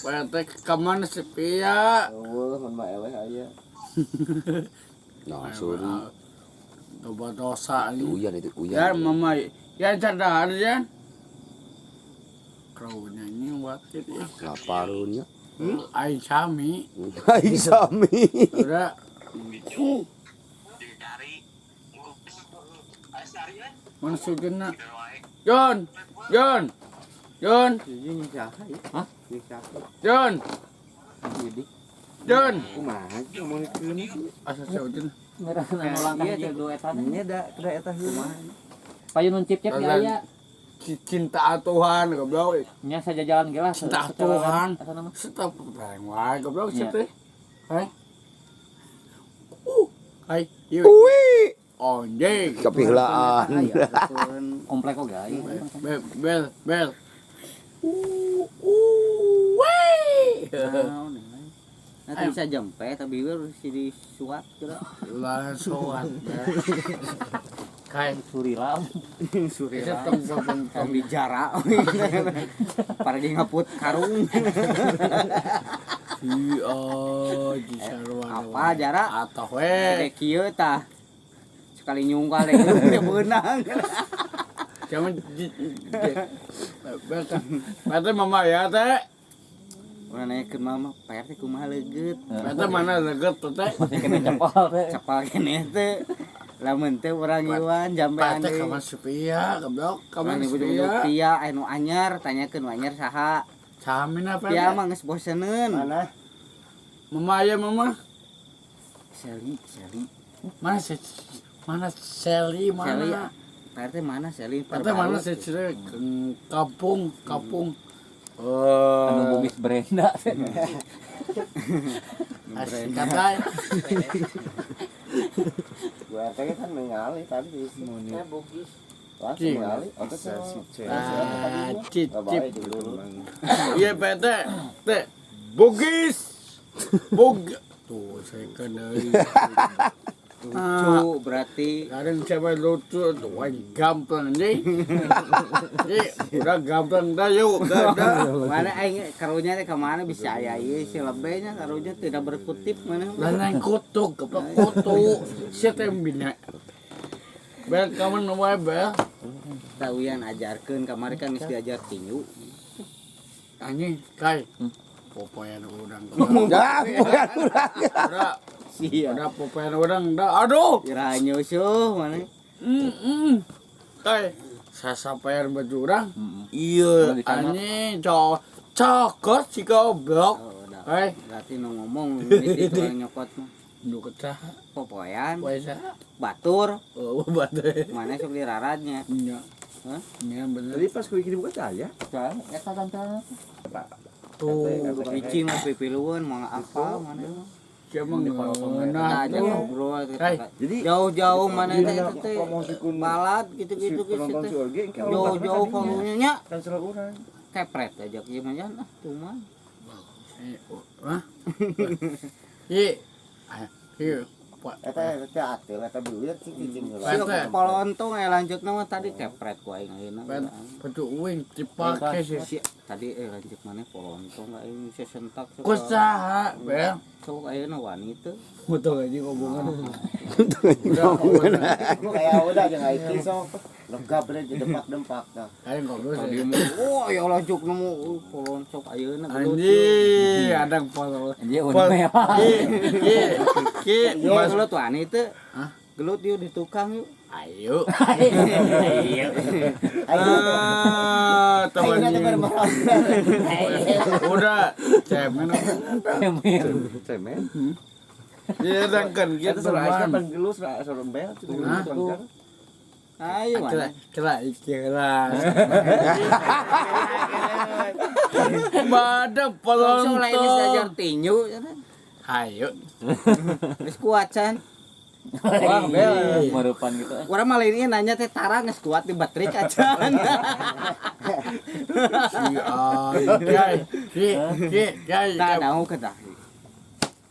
Pak RT ka mana si Pia? Eueuh, mun mah eleh aya. Nah, sorry. Coba dosa Itu ini. Uyan itu Uyan. Ya mama, ya sadar ya. Kau nyanyi wakil ya. Laparunnya. Aing sami. Aing sami. Udah. Mana sujudna? John, John, John, Ini siapa ya? Hah? Ini siapa? John, Jadi John. kumaha sih ngomongkeun sih? Asa sujudna. Merah anu langkah Iya, jeung dua eta. Nya da da eta heula. Payun nun cip-cip di aya. Cinta Tuhan goblok. Nya saja jalan ge lah. Cinta Secara- Tuhan. Asa nama. Stop bareng wae goblok Iya. sih teh. Hai. Hai, ieu. Uwi. Anjing. Kepilaan. Komplek oge aya. Bel, bel, bel. Wee. Nanti bisa jempe tapi harus disuap kira. Langsung. Kai, Surilam. bisa tong tong tong Tong dijara. Paragi ngaput karung. Iya, di sarwana. Apa jara? Atau we. Kayak kieu tah. Sekali nyungkal deh udah beunang. Jangan bel teh. Berarti mama ya teh. Urang nanyakeun mama, Pak RT kumaha leugeut? Berarti mana leget tuh teh. Masih kena cepol teh. Cepal keneh teh. Lamun teh urang iwan jampean Pak teh deui. kamar Supia, goblok, kamar Urang nyebut-nyebut Supia. Pia anu anyar, tanyakeun nu anyar saha. Samina apa? Pia mah geus boseneun. Mana? Mama ya mama. Seli, Seli. Mana sih? Mana Sally Seli. mana? Pak RT mana Seli? Pak RT mana sih? Seli kampung, kampung. Anu Oh, bugis Brenda teh. asik kata. Gua RT kan ningali tadi di sini. Bugis. Langsung ningali. Oke, Ah, cicip. Baik dulu. Iya Pak RT, teh Bugis. Bug. Tuh saya kena. Lucu berarti. Kadang siapa lucu tuh, wah gampang nih. Nih, udah gampang dah yuk, dah, dah. Mana aing karunya teh kemana bisa aya ieu si lebenya karunya tidak berkutip mana. Lah nang kutuk, keplek kutu. Siapa yang bina? Bel, kamu wae bel. Tauyan ajarkeun kamari kan geus diajar tinju. Anjing, kai. Popoyan urang. Ya, bukan urang. Udah, Sia. udah popoyan urang dah. Aduh. Ira nyusuh mana. Kai, sasapayan baju urang. Iya, Di sana. anjing, cok cokot si goblok. Oh, udah. Hai, Berarti nu ngomong itu orang nyokot mah. nu kecah, Popoyan, poe saha? batur, Oh, bate. mana sok diraratnya. Nya. Hah? Nya bener. Tadi pas ku dibuka cahaya. Eta tantana. Tuh, Bicing mah pipilueun moal apa mana. siapa ngeunah Kita aja tuh. ngobrol gitu. Hai. Jadi Jauh-jauh mana Jadi teh itu teh. promosikeun Balad si gitu-gitu geus penonton teh. si Orge engke Jauh-jauh kamunya nya cancel urang. kepret aja kieu mah jan ah cuman. Eh, oh, hah? Iya. Ah, iya. Pak. Eta eta ateul eta beueur cing cing heula. Pak. Sia polontong aya lanjutna mah tadi kepret ku aing ayeuna. Pak, baju uing dipake sih. Si tadi lanjut mana polontong aing sesentak sok. Ku saha, Bel? Sok ayeuna wani teu. Betul aja ngomongan. Udah, ngomongan. Kayak udah jeung IT sok. Lega bre di dempak-dempak dah. Ayo ngobrol sih. Oh ya lanjut nemu polontong ayeuna gelut. Anjing, ada foto. Anjing udah mewah. Ki, ki, ki, Yo mas. gelut wani teu. Hah? Gelut yuk di tukang yuk. Ayo. Ayo. Ah, teman. Udah, cemen. Cemen. Cemen. Iya, dangkan Eta gitu, suruh Aisyah teman. panggil suruh bel Hah? Ayo Kira, mana? kira, kira. Pada Langsung lain geus diajar pelontong. tinju cenah. Ayo. Geus kuat can. Wah, bel merupan gitu. Urang mah lain ieu nanya teh tara geus kuat di batrik acan. Si ay, ki, ki, ki, Tah ki. daun ke tah.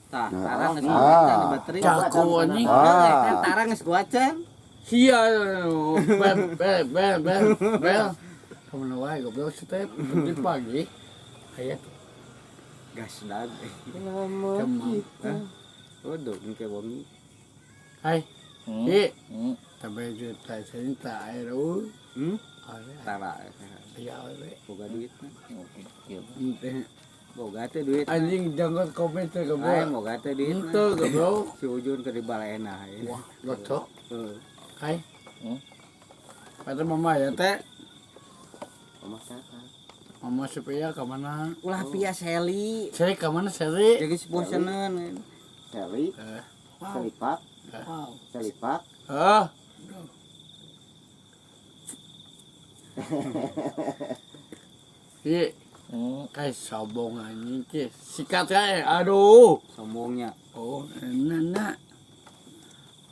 Tah tara geus kuat can di batrik. Jago anjing. Kan tara geus kuat can. Sia, bel, bel, bel, bel, bel. Kamu wae goblok sih teh pagi pagi. Aya. Gas dag. Lama Kemang. kita. Waduh, engke wengi. Hai. Hmm. Ki, Hmm. tapi juta cinta air u. Hmm? Are, Tara. ya we. Boga duit. Oke. Iya. Ente. Boga teh duit. Anjing janggot kopi teh Ay, goblok. boga teh duit. Ente goblok. Si Ujun ke di balena. Wah, gocok. Heeh. Hai. Hmm. Kata mama ya teh, Mama siapa? mama supaya kemana? Ulah pia Seli. Saya kemana Seri? Jadi si bosenan. Seli, Eh, Selipak, wow. Selipak. Ah. Iya, kayak sombong anjing ki. Sikat kayak, aduh. Sombongnya. Oh, nana.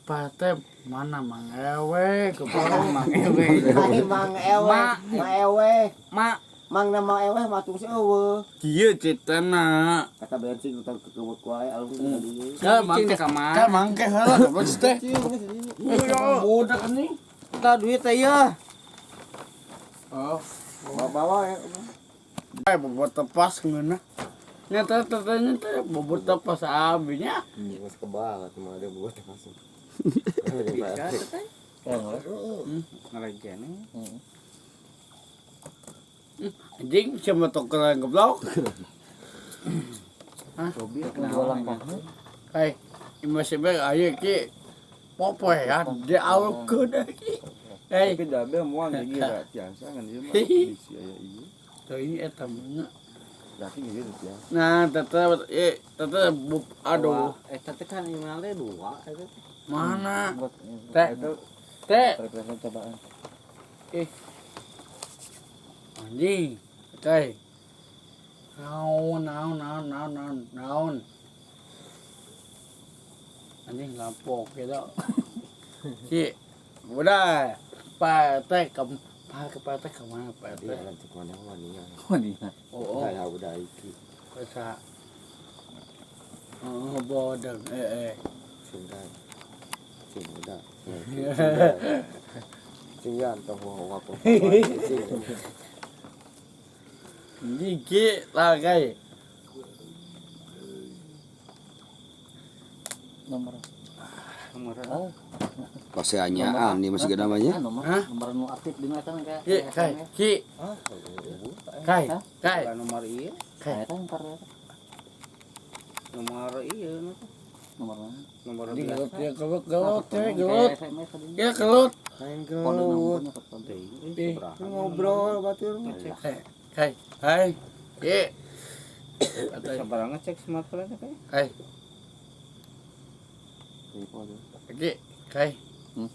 Pate mana Mang Ewe, kebong. Mang Ewe. Ai Mang Ewe, Ma. Mang Ewe. Mak, Mang nama Ewe matung si eueuh. Kieu citana. Kata bensin utang ke kebut kuai alung tadi. Kan cicing mangke, ka mana? kan mangke heula goblok teh. Budak anjing. Kita duit teh ya. Oh. Bawa-bawa ya. Eh, bobot tepas ngeunah. Nya teh teh nya teh bobot tepas abinya. Mas kebal cuma ada buat masuk. Bisa teh. Keren, weh. Ngelegene. Hmm. Anjing sama tokeran goblok. Dua langkahnya. Hei, imah sebe aya ki popoe ya di awkeun ki. Hei, Tapi dabe moal gila tiasa ngan ieu mah bisi aya ieu. tuh ini eta mah. Berarti gitu tiasa. Nah, teteh eh teteh bup aduh. Eta teh kan email teh dua eta teh. Mana? Buat Teh, teh preferensi cobaan. anjing. Teh. Naon naon naon naon naon naon. Anjing lampok gitu. Ki, udah. Pak teh ke Pak ke Pak teh kemana Pak Iya teh? lanjut mana mana. Wanita. Oh, oh. Udah udah iki. Kasa. Oh, bodeng eh eh. Cinta. Cinta. Cinta tong hoa apa. Anjing ki lah kai. Nomor. Nomor Oh, Paseanyaan nih masih namanya. ah, nomor. Hah? Nomor nu aktif di mana kan kayak Ki, kai, ki, kai, kai. nomor ieu, Kayak kan ntar ya. nomor ieu nu teh. Nomor mana? Nomor Anjing biasa. gelut ya gelut gelut ya gelut. Kayak SMS tadi. Ya gelut. Main Kode gelut. nomornya kode. Ih, Ngobrol batur. Kai, kai, kai. Ki. Atay, Sabar ngecek smartphone teh kayak. kai, ki, kai. Hmm.